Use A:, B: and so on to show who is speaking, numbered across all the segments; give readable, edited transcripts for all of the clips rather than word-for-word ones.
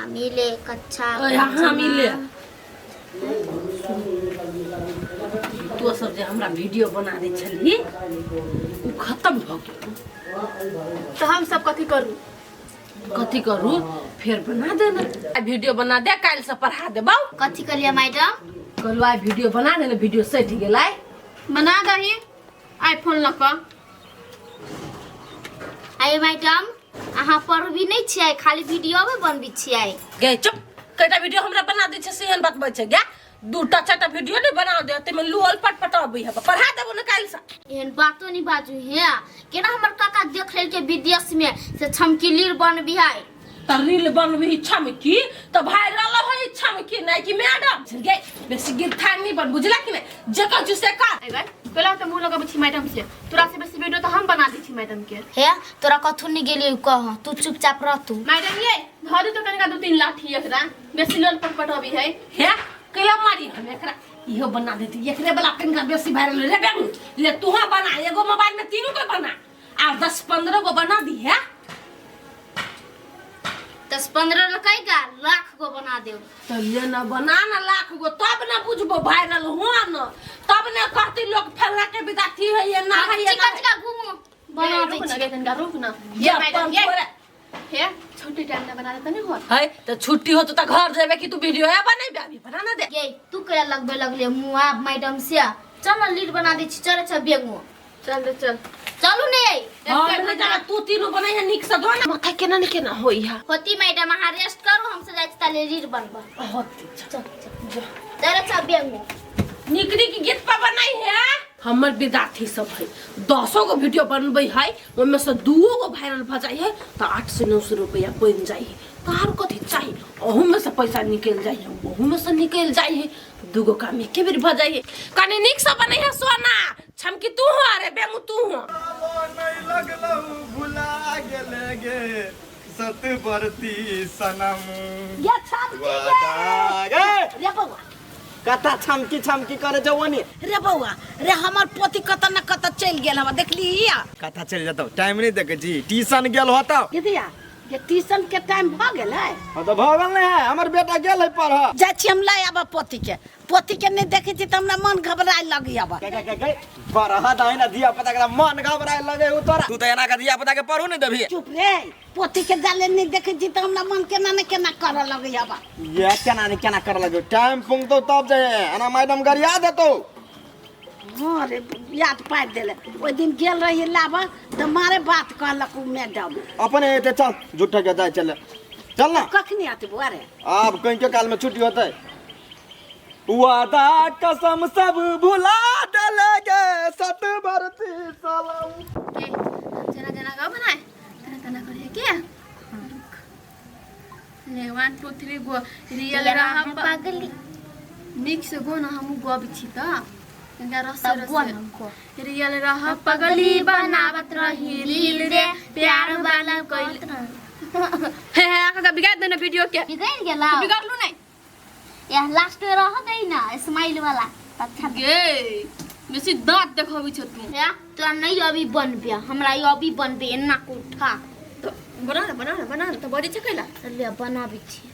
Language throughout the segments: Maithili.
A: मिले कच्छा
B: यहाँ मिले तो सब जे हमरा वीडियो बना दै छलही उ खत्म भऽ गेल।
C: तऽ हम सब कथी करू?
B: कथी करू, फेर बना देना। आ वीडियो बना दे, काल्हि से पढ़ा देबौ।
A: कथी कहलियै मैडम?
B: कहलु आइ वीडियो बना देना, वीडियो सटि गेलै।
C: बना दही आईफोन लऽ कऽ।
A: आइ मैडम अहाँ पढ़बी नहि छियै, खाली वीडियो बनबै छियै।
B: गे चुप, कएटा वीडियो हमरा बना दै छै से एहन बात बजै छै गे? दूटा चारिटा वीडियो नहि बना दे ताहिमे लुअल पटपटाबै है। पढ़ा देबो ने काल्हि से।
A: एहन बातो नहीं बाजू हे, केना हमर काका देख लेलकै विदेश में से छमकीलीर बनबी है।
B: त रील बनबी छमकी त वायरल होई छमकी नहीं कि मैडम गे बेसी गिरथान नहीं बन, बुझला कि नहीं? जे कहै छी से कर।
C: अरे पहला तो मुंह लगाबै छी मैडम से, तोरा से बेसी वीडियो तो हम बना दै छी मैडम के।
A: हे तोरा कथु नहीं गेलियै कह, तू चुपचाप रह तू।
C: मैडम ये धरू तो कनिका दू तीन लाठी एकरा बेसी लोल पटपटबी है।
B: हे कैला मारी हम एकरा, इहो बना देती एकरे वाला कनिका बेसी वायरल रे बेंगू ले तूहा बना, एगो मोबाइल में तीनों के बना आ 10-15 गो बना दी है।
A: 10-15 लकैगा लाख गो बना देब।
B: तो ले न बना न लाख गो तब न बुझबो वायरल हो न, तब न कहती लोग फल्ला के विद्यार्थी है ये ना है ये ना
A: चिका
B: है।
A: चिका घूमो बना
C: रुक
A: दै
C: ना
A: छी।
C: गे कनिका रुक ना।
B: ये
C: ये मैडम ये
B: थोड़ा
C: हे छुट्टी टाइम ना बना देता नहीं हो
B: है तो छुट्टी हो तो घर जेबे कि तू वीडियो है बनेबे, अभी बना ना दे।
A: ये तू केला लगबे लगले मुँह आब मैडम से, चल न लीड बना दै छी, चल चल बेगो
C: चल रे चल
A: चलू ने।
B: हम नहीं जाना, तू तीनों बनाई है निक से दो ना माथा केना ने केना होई है।
A: होती मैडम अहाँ रेस्ट करू, हम से जाइ छी ताले रील बनब।
B: होती
A: चल चल चल चल बेगो
B: निक निक गीत पर बनाई है। हमर विद्यार्थी सब है 10 गो वीडियो बनबै है, ओहिमे से 2 गो वायरल भऽ जाइ है तऽ 8 से 900 रुपया बनि जाइ है। तऽ आर कथी चाही, ओहूमे से पैसा निकलि जाइ है, ओहूमे से निकलि जाइ है, 2 गो काम एके बेर भऽ जाइ है। कनि नीक से बनै है सोना छमकी तू हो, अरे बेंगू तू हो।
D: नहीं लगलौ भुला गेले गे सतबरती सनम।
E: ये छमकी
D: वादा गे।
E: रे बौआ
D: कता छमकी छमकी करे जवनी
E: रे बौआ रे, हमर पोती कत न कत चलि गेल हवा देखली या?
D: कता चलि जतौ टाइम नहीं देखे छी, ट्यूशन गेल होतौ।
E: दीदिया ये ट्यूशन के टाइम भ गेल है।
D: हाँ तो भ गेल नहीं है, हमर बेटा गेल है पढ़।
E: जाइ छी हम लै आबऽ पोती के, पोती के नहीं देखे छी त हमरा मन घबराए लगी आब।
D: के के के के पढ़ दही ना धिया पुता के मन घबराए लगे उ तोरा, तू त एना के धिया पुता के पढ़ू नहीं देबही।
E: चुप रे, पोती के जाले नहीं देखे छी त हमरा मन केना ने केना करऽ लगे आब।
D: ये केना ने केना करऽ लगे, टाइम पुंगतौ तब जाए, एना मैडम गरिया देतौ।
E: हाँ रे याद पारि देले, ओहि दिन गेल रही लाबऽ तऽ मारे बात कहलक उ मैडम।
D: अपने एते चल झूठे के जाय चले चल ना।
E: कखनी आते बौआ रे?
D: आब कहीं के काल में छुट्टी होते। वादा कसम सब भुला देले गे सतबरती सलाम।
C: के जना जना गाओ बनाए तना तना करिए के ले 1 2 3 गो रियल रहा
A: पगली
C: निक से गो ना हम गब छी त कनिका रस
A: तब
C: रस
A: गो न गो।
C: रियल रह पगली बनावत रही रील रे प्यार वाला कइल। हे हे आका बिगाड़ देना वीडियो के।
A: बिगड़ गेला।
C: बिगाड़लू नहीं
A: यह लास्ट में रह दे ना स्माइल वाला अच्छा।
C: गे बेसी दांत देखबै छ तू।
A: या तोरा नहीं अभी बनबे, हमरा ई अभी बनबे एना को उठा
C: तो बना ना बना ना बना ना तो बजै छ कैला
A: ले बनाबै छी।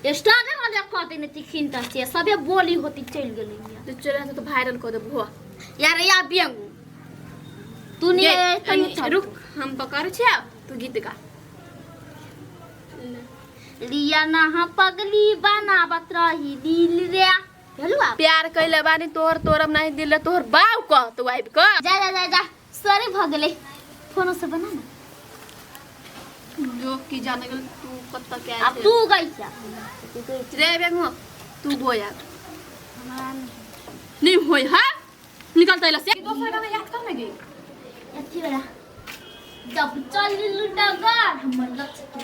A: स्टार्ट वाला कह देने तिखिन त छे सबे बोली होती चल गेलै।
C: तो चल तो वायरल कर देबो हो।
A: यार या बेंगू तू नहीं
C: ये,
A: तनी चल।
C: रुक हम पकड़ छे तू गीत गा।
A: लिया ना हम पगली बनावत रही दिल रे हेलो आप।
C: प्यार कैले बानी तोहर तोरब नहीं दिल रे तोहर बाव कह तो आइब कह।
A: जा जा जा जा सॉरी भ गेलै, फोनो से बना ना।
C: जो की जाने गेल तू कत के
A: अब तू गई छ
C: रे बेंगो तू गो यार नहीं होई हां निकल तैला से दोसर गाना याद कर ना गे
A: अथी वाला जब चल डगर हमर लक्ष्य के।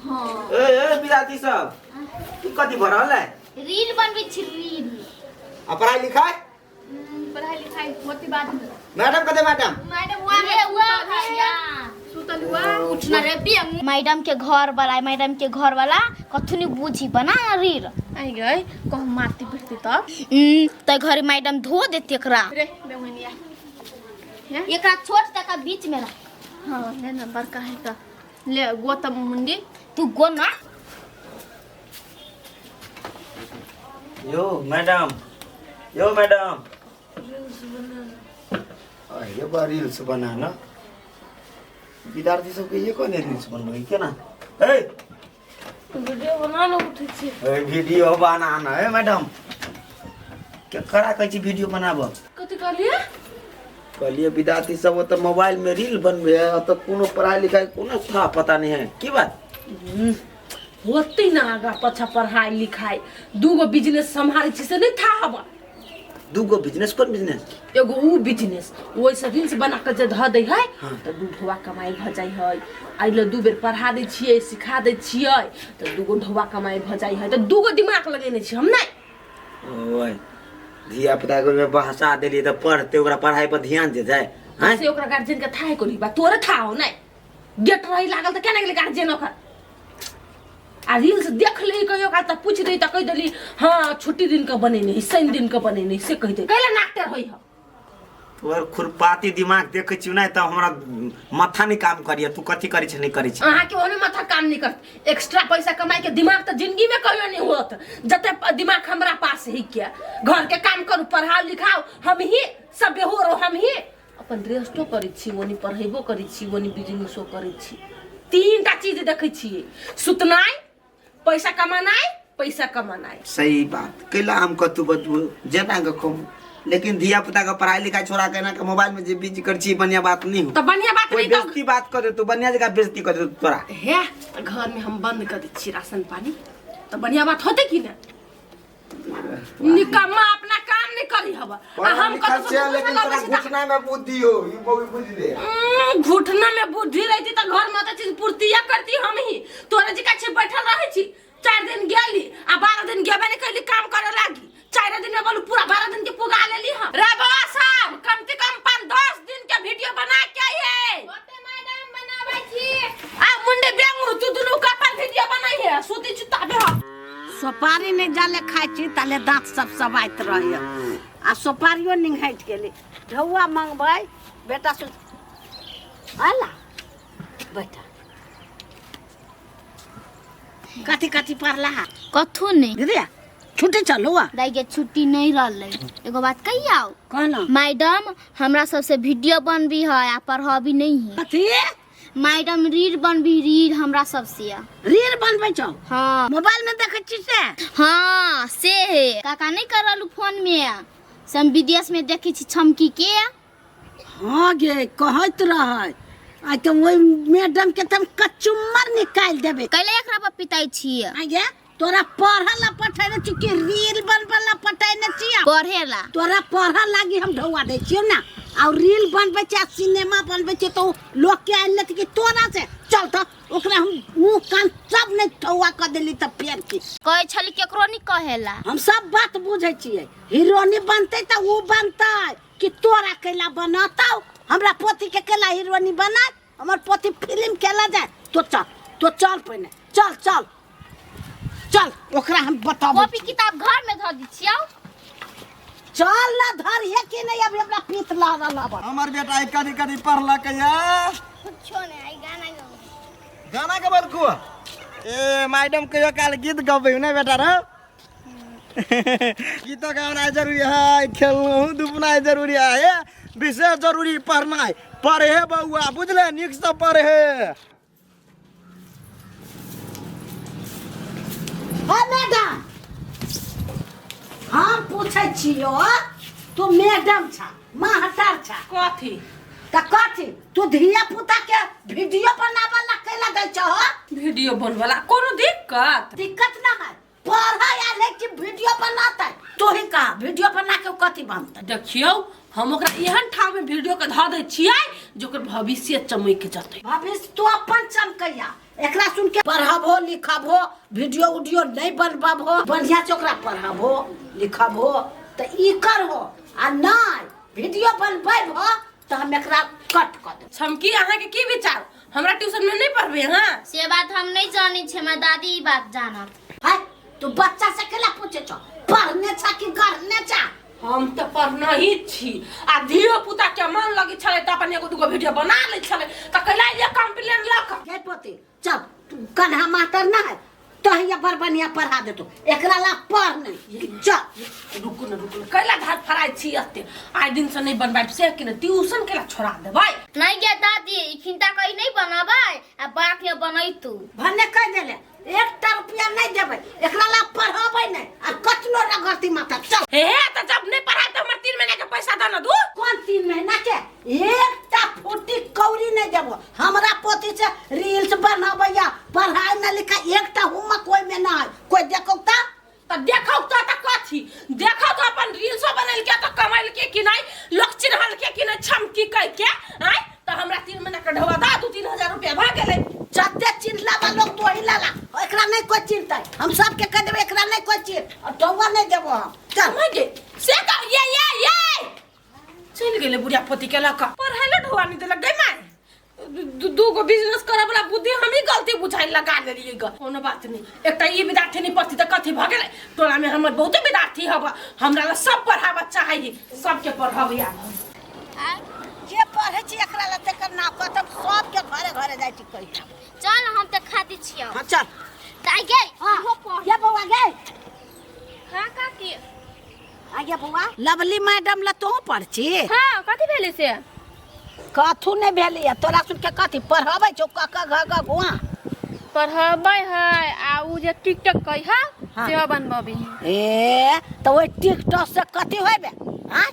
C: हां
F: ए ए बिराती सब तू कथी भर रहल है?
A: रील बनबै छी रील।
F: आ पढ़ाई लिखाई?
C: पढ़ाई लिखाई होती बाद में।
F: मैडम कते मैडम?
C: मैडम हुआ
A: रे हुआ भैया
C: सुतल हुआ
A: उठना रे बियंग। मैडम के घर वाला, मैडम के घर वाला कथुनी बुझी बना रील।
C: आई गई कहूं मारती पिटती तब।
A: त घरे मैडम धो देती एकरा।
C: रे बेंगनिया
A: एकरा छोट तक बीच में रख।
C: हां ले ना बड़का है त ले गो त मुंडी
A: तू गो ना।
F: यौ मैडम, यौ मैडम, अरे बा रील्स बनाना विद्यार्थी सबके ये कोने रील्स बनबै केना? ए
B: वीडियो बना न उठै छी।
F: ए वीडियो बनाना है मैडम, केकरा कहै छी वीडियो बनाबऽ?
B: कथी कहलियै?
F: कहलियै विद्यार्थी सब ओतऽ मोबाइल में रील बनबै है, ओतऽ कोनो पढ़ाई लिखाई कोनो था पता नहीं है की बात
B: होते ना आगा पाछा पढ़ाई लिखाई। दूगो बिजनेस सम्हारै छी से नहीं था हवा।
F: दूगो बिजनेस? कोन बिजनेस?
B: एगो ऊ बिजनेस, ओहिसँ रील्स बना कऽ जे धऽ दै है तऽ दू ढोआ कमाइ भऽ जाइ है। एहि लए दू बेर पढ़ा दै छियै, सिखा दै छियै, तऽ दूगो ढोआ कमाइ भऽ जाइ है। तऽ दूगो दिमाग लगेने छी हम नहि।
F: ओए धिया पुता के बहसा देलियै तऽ पढ़तै, ओकरा पढ़ाई पर ध्यान जेतै?
B: हैं से ओकरा गार्जियन के था है कोनी बात तोरे था हो नहीं गेट रही लागल तऽ केना गेलै गार्जियन ओकर? आ रील्स देख ले कहियो काल तऽ पूछि दै तऽ कहि देली हाँ छुट्टी दिन के बनेने है, शनि दिन के बनेने है, से कहि दे कैला नाकटर होइ ह?
F: तोहर खुरपाती दिमाग देखै छियौ नहि तऽ हमरा माथा नहि काम करिय। तू कथी करै छै नहि करै छै?
B: अहाँके ओहने माथा काम नहीं करत। एक्स्ट्रा पैसा कमाई के दिमाग तऽ जिंदगी में कहियो नहीं होत जते दिमाग हमरा पास है। क्या घर के काम करू, पढ़ाओ लिखाओ, हम ही सब बेहोर हो, हम ही अपन रेस्टो करै छी, ओनी पढ़ेबो करै छी, ओनी बिजनेसो करै छी। तीन टा चीज देखै छियै, सुतनाइ, पैसा कमानाइ, पैसा कमानाइ।
F: सही बात कैला हम कतू बतबू जेना के कहूँ, लेकिन धिया पुता के पढ़ाई लिखाई छोड़ा के एना के मोबाइल में जे बिजी कर छी बढ़िया बात नहीं हो।
B: तऽ बढ़िया बात
F: कोई
B: नहीं तऽ
F: बेइज्जती बात कर देतो, बढ़िया जगह बेइज्जती कर देतो तोरा।
B: हे तऽ घर में हम बंद कर दै छी राशन पानी तऽ बढ़िया बात होतै कि ना? निकम्मा अपना काम नहीं करी हवा आ हम कतौ से
D: लेकिन तोरा घुटना में बुद्धि हो, ई बहु बुझ ले।
B: घुटना में बुद्धि रहती तऽ घर में तऽ चीज पूर्तिया करती हम ही। तोरा जी का बैठल रहै छी, 4 दिन गेली आ 12 दिन गेबे नहीं कैली काम करे लागी। 4 दिन में बोलू पूरा 12 दिन के पुगा लेली हम। रे बउआ साहब, कम से कम 5-10 दिन के वीडियो बना के आइए।
A: मैडम बनाबै छी।
B: आ मुंडे बेंगू तू दुनू कपल वीडियो बनाई है सुती चुताबे हम।
E: सोपारी नहि जाले खाइ छी ताले दाँत सब सबाइत रहैए आ सोपारियो निंघाटि गेलै। ढौआ मंगबै बेटा सु अला बेटा कथी कथी पढ़ला?
A: कथू नहीं।
E: दीदी छुट्टी चलू आ?
A: दाई के छुट्टी नहीं रहलै। एगो बात कहियाओ?
E: कहना।
A: मैडम हमरा सबसे वीडियो बनबी है आ पढ़बी नहीं है।
E: कथी?
A: मैडम रील बनबी, रील हमरा सबसे।
E: रील बनबै छौ?
A: हाँ।
E: मोबाइल में देखै छी से?
A: हाँ से है। काका नहीं कर रहलू फोन में से हम विदेश में देखै छी छमकी के।
E: हाँ गे कहैत रहै आइ तऽ ओहि मैडम के तऽ हम कचुम्मर निकालि देबै।
A: कैले एकरा पर पिताई छी?
E: आइ गे तोरा पढ़ऽ ला पठेने छी कि रील बनबै ला पठेने छी?
A: पढ़े ला।
E: तोरा पढ़ऽ लागी हम ढौआ दै छियौ ना, और रील बनबै छै आ सिनेमा बनबै छै तऽ लोक के आनि लेत कि तोरा से? चल तऽ ओकरा हम मुँह कान सब नहि ठौआ कऽ देली तऽ फेर की?
A: कहै छली केकरो नहीं कहेला।
E: हम सब बात बुझै छियै। हीरोनी बनतै तऽ उ बनतै कि तोरा कैला बनतौ? हमरा पोती के कैला हीरोनी बनात? हमर पोती फिल्म केला जाए? तो चल, तो चल पहिने, चल चल चल, ओकरा हम बताबै।
A: कॉपी किताब घर में धऽ दै छियौ।
E: चल ना धर हे कि नहीं, अभी हमरा पीत लहरल हबन।
D: हमर बेटा कदी कदी पढ़लक या?
A: कुछो नहीं, आई गाना गाबै।
D: गाना गबल को? ए मैडम कहियो काल गीत गबै ने बेटा रे? गीतो गाना जरूरी है, खेलना दुपना जरूरी है, विशेष जरूरी पढ़नाइ। पढ़े बउआ बुझले, नीक से पढ़े।
E: हाँ मैडम हम पूछै छियो, तू मैडम छा मास्टर छा?
B: कथी?
E: त कथी तू धिया पुता के वीडियो बनाबऽ ला कैला दै छह?
B: वीडियो बनवला कोनो दिक्कत?
E: दिक्कत ना है, पढ़ै आयल है कि वीडियो बनातै? तू ही कहा वीडियो बना के कथी बनतै?
B: देखियौ हम ओकरा एहन ठाम में वीडियो के धऽ दै छियै जे ओकर भविष्य चमकि जेतै।
E: भविष्य तू अपन चमकैया, एकरा सुन के पढ़बो लिखबो, वीडियो उडियो नहीं बनबो, बढ़िया से ओकरा पढ़बो लिखबो तऽ ई करहो, आ नहीं वीडियो बनबो तऽ हम एकरा कट कऽ देब।
B: छमकी अहाँके की विचार? हमरा ट्यूशन में नहीं पढ़बै अहाँ?
A: से बात हम नहीं जानै छियै, हमर दादी ई बात जानत।
E: है तू बच्चा से केला पूछे छौ पढ़ने छा कि गढ़ने छा?
B: हम तऽ पढ़नही छी आ धियो पुता के मन लगे छलै तऽ अपन एगो दूगो वीडियो बना लै छलै तऽ कैला ये कंप्लेन लऽ कऽ।
E: गे पोती चल, तू कन्हा मास्टर ना है, तहिया बड़ बढ़िया पढ़ा देतो एकरा ला पढ़ नहीं चल।
B: रुकू न, रुकू न, कैला धार फराइ छी एते? आइ दिन से नहीं बनबाइब से कि न ट्यूशन केला छोड़ा देबै?
A: नहीं गे दादी, ई खिंता कहीं नहीं बनाबै आ बाकी बनैतू।
E: भने कह देले एकटा रुपया नहीं देबै, एकरा ला पढ़ाबै नहीं आ कतनो रगड़ती माथा। चल।
B: हे हे, त जब नहीं पढ़ाई त हमर 3 महीना के पैसा द न दू।
E: कौन 3 महीना के? एकटा फूटी कौड़ी नहीं देबो। हमरा पोती से रील्स बनाबैया, पढ़ाई न लिखाई एकटा होमवर्क कोई में ना है। कोई देखौ त?
B: त देखौ त त कथी देखौ त? अपन रील्सो बनल के त कमाइल के कि नहीं, लोक चिन्हल के कि नहीं, छमकी कह के आय त हमरा 3 महीना के ढवा दा, 2-3 हजार रुपया भ गेलै।
E: जते चिन्हला बा लोग तो ही लाला, एकरा नहीं कोई चिन्हतै। हम सबके कह देबै एकरा नहीं कोई चिन्ह और ढौआ नहीं देबो हम। चल।
B: गे से का ये ये ये चल गेलै बुढ़िया पोती के लक पढ़ाई ले ढौआ नहीं देलक गई माय। दू गो बिजनेस करे वाला बुद्धि हम ही गलती बुझाइ लगा देलियै ग। कोनो बात नहीं, एकटा ई विद्यार्थी नहीं पढ़ती त कथी भ गेलै? टोला में हमर बहुते विद्यार्थी हब, हमरा ला सब पढ़ाबा चाही, सबके पढ़ाबै आब।
E: जे पढ़ै छी एकरा ला तेकर नाम कहतब, सबके घरे घरे जाइ छी कहि।
A: चल, हम तऽ खाती छियौ।
E: हाँ चल।
A: तऽ गे।
E: हाँ।
A: इहो पढ़।
E: ये बौआ गे।
C: हाँ काकी।
E: आ गे बौआ, लवली मैडम ला तोहूँ पढ़ छी?
C: हाँ, कथी भेलै से?
E: कथू नहीं भेलै, तोरा सुन के कथी पढ़ाबै छौ? क क घ घ गुआ
C: पढ़बै है आ उ जे टिकटॉक कहै है।
E: हाँ।
C: सेहो बनबबै है।
E: ए तऽ ओहि टिकटॉक से कथी होइबे? आँय,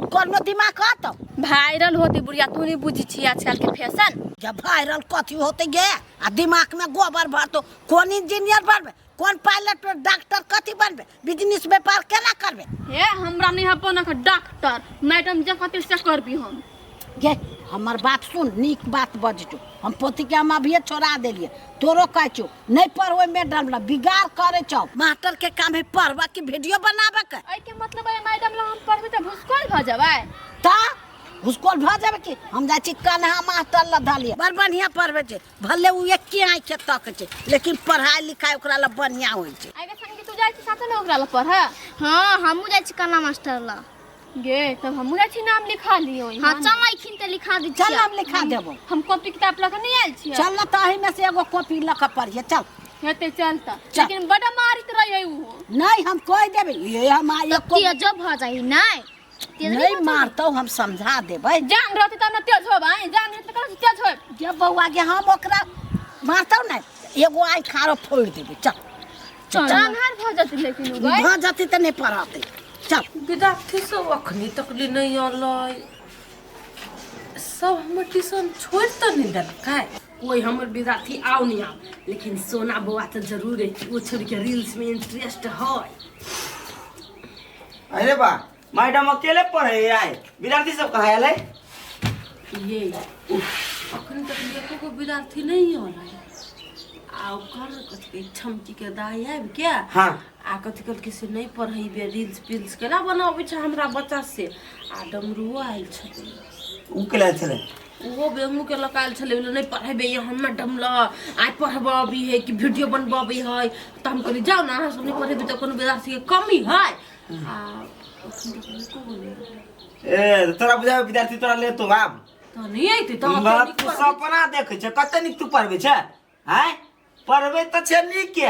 E: कोनो दिमाग हतौ?
C: वायरल होती बुढ़िया, तू नहीं बुझी छी आजकल के फैशन।
E: जब वायरल कथी होते गे आ दिमाग में गोबर भरतो, कोन इंजीनियर बनबे, कोन पायलट, डॉक्टर कथी बनबे, बिजनेस व्यापार केना करबे?
C: हे, हमरा नहीं है बना के डॉक्टर मैडम, जे कहती से करबी हम।
E: गे हमर बात सुन, नीक बात बजतो। हम पोती के हम अभिये छोड़ा देलिए, तोरो कहै छौ नहीं पढ़ ओहि मैडम ला, बिगाड़ करे छौ। मास्टर के काम है पढ़बा कि वीडियो बनाबे के?
C: एहि के मतलब है मैडम ला हम पढ़बी तऽ भुसकोल भऽ जेबै?
E: त भुसकोल भऽ जेबै कि? हम जाइ छी कन्हा मास्टर ला धलिए, बड़ बढ़िया पढ़बै छै, भले उ एके आँखि तक छै लेकिन पढ़ाई लिखाई ओकरा ला बढ़िया होइ छै।
C: आगे संगी, तू जाइ छी साथे ने ओकरा ला पढ़े?
A: हाँ, हमहूँ जाइ छी कन्हा मास्टर लग।
C: गे, तब हमहूँ जाइ छी नाम लिखा लियो।
A: हाँ चल, अखिन तऽ लिखा दै
E: चल।
A: छियौ।
E: हम लिखा देबो।
C: हम कॉपी किताब लऽ कऽ नहि आयल छियै।
E: चल न तऽ एहिमे से एगो कॉपी लऽ कऽ पढ़िए, चल।
C: हेतै, चल तऽ।
E: चल।
C: लेकिन बड़ा मारित रहै उ।
E: नहीं, हम कहि देबै ये हम आइ
A: तऽ
E: एको
A: तेजो भऽ जाइ नहि तेज
E: नहीं मारतौ, हम समझा देबै।
C: जान रहतै तब ने तेज होबै, जान रहतै तऽ केना तेज होब?
E: जे बौआ गे, हम ओकरा मारतौ ने एगो आँखि आरो फोड़ि देबै। चल चल।
C: आन्हर भऽ जेतै लेकिन उ गै।
E: भऽ जेतै तऽ नहि पढ़तै, चल।
B: विद्यार्थी सब अखनी तक ले नहीं अलै, सब हमर ट्यूशन छोड़ि तऽ नहि देलकै कोई। हमर विद्यार्थी आओ नहीं आओ, लेकिन सोना बौआ तऽ जरूर है, ओ छोड़ के रील्स में इंटरेस्ट है।
F: अरे बा, मैडम अकेले पढ़े आए, विद्यार्थी सब कहाँ आयल है?
B: ये अखन तक एको गो विद्यार्थी नहीं अलै आ ओकर कथी कहै छमकी के दाइ आबि के
F: हाँ
B: आ कथी कहलकै से नहीं पढ़ेबे, रील्स पिल्स केना बनाबै छै हमरा बच्चा से। आ डमरुओ आयल छलै।
F: उ के आयल छलै?
B: ओहो बेंगू के लऽ आयल छलै, बोले नहीं पढ़ेबे यहाँ मैडम ल, आइ पढ़बी है कि वीडियो बनबी है। तऽ हम कहली जाउ ने, अहाँ सब नहीं पढ़ेबे तऽ कोनो विद्यार्थी के कमी है? आ अखन तक एको गो नहि अयलै।
F: ए तोरा बुझाबै विद्यार्थी तोरा लेतो आब?
B: तऽ नहि अयतै तऽ
F: बाप, तू सपना देखै छै, कते नीक तू पढ़बै छै। आँय, पढ़बै तऽ छै नीक के,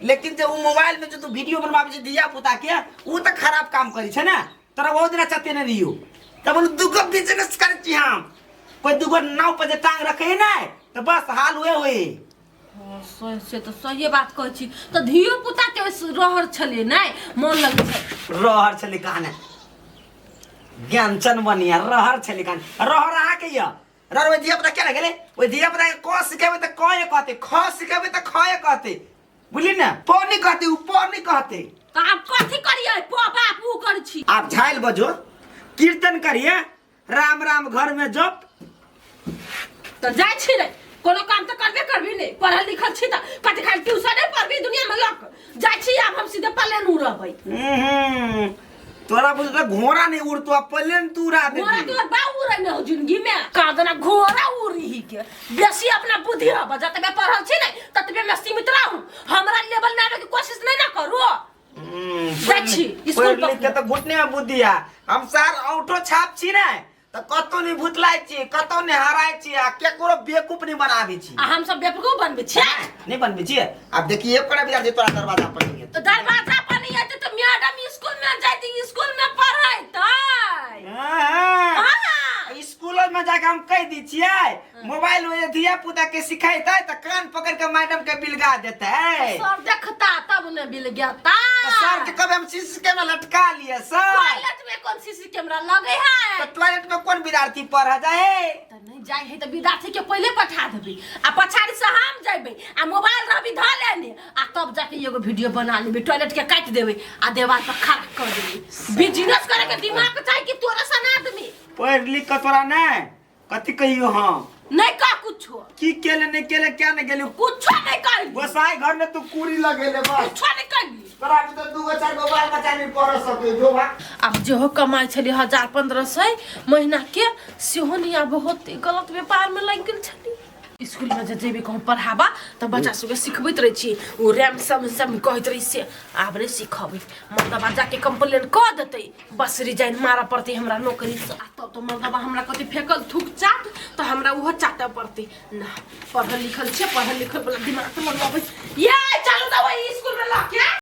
F: लेकिन जे उ मोबाइल में जे तू वीडियो बनबाबै छै धिया पुता के, उ तऽ खराब काम करै छै ने। तोरा बहुत दिना चतेने रहियो तब बोलू दूगो बिजनेस करै छी हम, कोई दूगो नाव पर जे टांग रखे है ने तऽ बस हाल उहे होई।
B: हाँ, से तऽ सहिए बात कहै छी, तऽ धियो पुता के रहर छलै नहि मन लगै छै।
F: रहर छलै कहाने ज्ञानचन बनिया, रहर छलै कहाने रहर अहाँके यऽ रहर। ओहि धिया पुता केना गेलै? ओहि धिया पुता के क सिखेबै तऽ क कहतै, ख सिखेबै तऽ ख कहतै, बुझली ने? प नहि कहतै उ, प नहि कहतै।
B: तऽ आब कथी करियै? प बाप उ करै छी।
F: आप झाइल बजो, कीर्तन करिए, राम राम घर में जप।
B: तऽ जाइ छी रे, कोनो काम तऽ करबे करबी ने, पढ़ल लिखल छी तऽ कथी खाली ट्यूशने पढ़बी दुनिया में? लक जाइ छी आब हम सीधे प्लेन उड़बै।
F: तोरा बुझ घोड़ा नहीं उड़तो, अब प्लेन तू उड़ा
B: घोड़ा
F: देबी।
B: तोर बा उड़ै ने हो जिंदगी में, कादना घोड़ा उड़ी ही के बेसी अपना बुद्धि हब। जतबे पढ़ल छी ने ततबे में सीमित रहू, हमरा लेवल में आबे के कोशिश नहीं ना करू। जाइ छी स्कूल।
F: पढ़ लिख के तऽ घुटने में बुद्धि आ, हम सार औठो छाप छी ने। तऽ कतौ नहि भुतलाइ छी, कतौ नहि हराइ छी आ केकरो बेवकूफ नहि बनाबै छी।
B: आ हम सब बेवकूफ बनबै छियै?
F: नहि बनबै छियै। आब देखी एक कोना विद्यार्थी तोरा दरवाजा पर नहि एतौ।
B: तऽ दरवाजा पर नहि एतै तऽ मैडम स्कूल में जाइते स्कूल में पढ़ैतै।
F: हाँ,
B: हाँ।
F: स्कूल में जाके हम कहि दै छियै मोबाइल में जे धिया पुता के सिखेतै तऽ कान पकड़ के मैडम के बिलगा देतै।
B: सर देखता तब ने बिल गेता।
F: तऽ सर के कहबै हम सीसी कैमरा लटका लिए सर।
B: टॉयलेट में कौन सीसी कैमरा लगे है?
F: तऽ टॉयलेट में कोन विद्यार्थी पढ़ जाए है?
B: तऽ नहीं जाए है तऽ विद्यार्थी के पहले पठा देबै आ पछाड़ी से हम जइबै आ मोबाइल रहबी धऽ लेने आ तब जाके एगो वीडियो बना लेबै, टॉयलेट के काटि देबै आ देवाल पर खड़ा कर देबै। बिजनेस करे के दिमाग चाही कि तोरा सन आदमी?
F: पढ़ लिख के तोरा नहीं कथी कहियो हम?
B: नहीं कह कुछो।
F: की केले नहीं केले क्या नहीं गेलू?
B: कुछो नहीं कहली।
F: गोसाई घर में तू पूरी लगेले बस।
B: कुछो नहीं कहली।
F: तोरा के तो 2 गो 4 गो बाल बच्चा नहीं पढ़ सके जो भा।
B: आब जेहो कमाइ छली 1000-1500 महीना के सेहो नहीं आब होते, गलत व्यापार में लागि गेल छली। स्कूल में जे जेबे कहूँ पढ़ाबा तऽ बच्चा सबके सिखबैत रहै छी, ओ रैम सम सम कहैत रहै से आब नहि सिखबै। मर्दबा जाके कंप्लेन कऽ देतै, बस रिजाइन मारऽ पड़तै हमरा नौकरी से। आ तब तऽ मर्दबा हमरा कथी फेकल थूक चाट तऽ हमरा ओहो चाटऽ पड़तै ना। पढ़ल लिखल छै, पढ़ल लिखल वाला दिमाग तऽ मनबाबै। ये